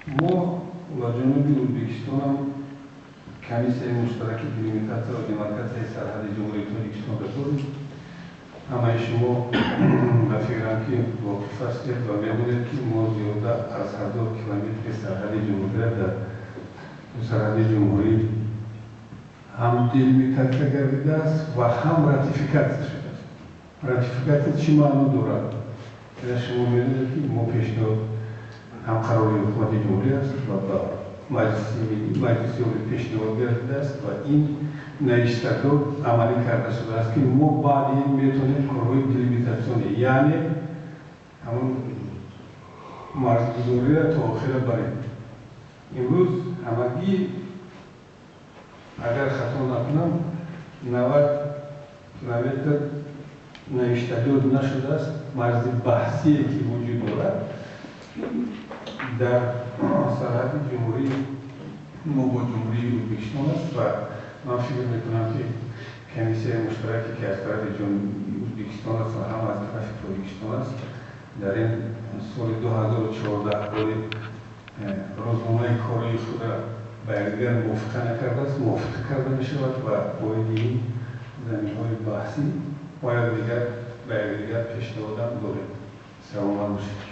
Мо ба ҷониби Ӯзбекистонам комиссияи муштараки делимитатсия ва демаркатсияи сарҳади Ҷумҳурии Тоҷикистонро дорем. Ҳамаи шумо, ба фикрам, ки воқиф ҳастед ва медонед, ки мо зиёда аз 1000 километри сарҳади ҷумҳурия дар сарҳади ҷумҳурӣ ҳам делимитатсия гардидааст ва ҳам ратификатсия шудааст. Ратификатсия чӣ маъно дорад? Ина шумо медонед, ки мо пешниҳод ҳам қарори ҳукумати ҷумҳурӣ аст ва ба Маҷлиси Миллӣ, Маҷлиси Олӣ пешниҳод гардидааст ва ин навиштадор амалӣ карда шудааст, ки мо баъди ин метавонем корҳои делимитатсионӣ, яъне ҳамон марзгузориро то охира барем. Имрӯз ҳамагӣ, агар хато накунам, 90 километр навиштадор нашудааст. Марзи баҳсие, ки вуҷуд дорад дар сарҳади ҷумҳурии мо бо Ҷумҳурии Ӯзбекистон аст ва ман фикр мекунам, ки комиссияи муштараке, ки аз тарафи Ӯзбекистон аст ва ҳам аз тарафи Тоҷикистон аст, дар ин соли 2014 бори рӯзномаи кории худро ба якдигар мувофиқа накардааст, мувофиқа карда мешавад ва оиди ин заминҳои баҳсӣ мо якдигар ба якдигар пешниҳодам дорем. Саломат бошед.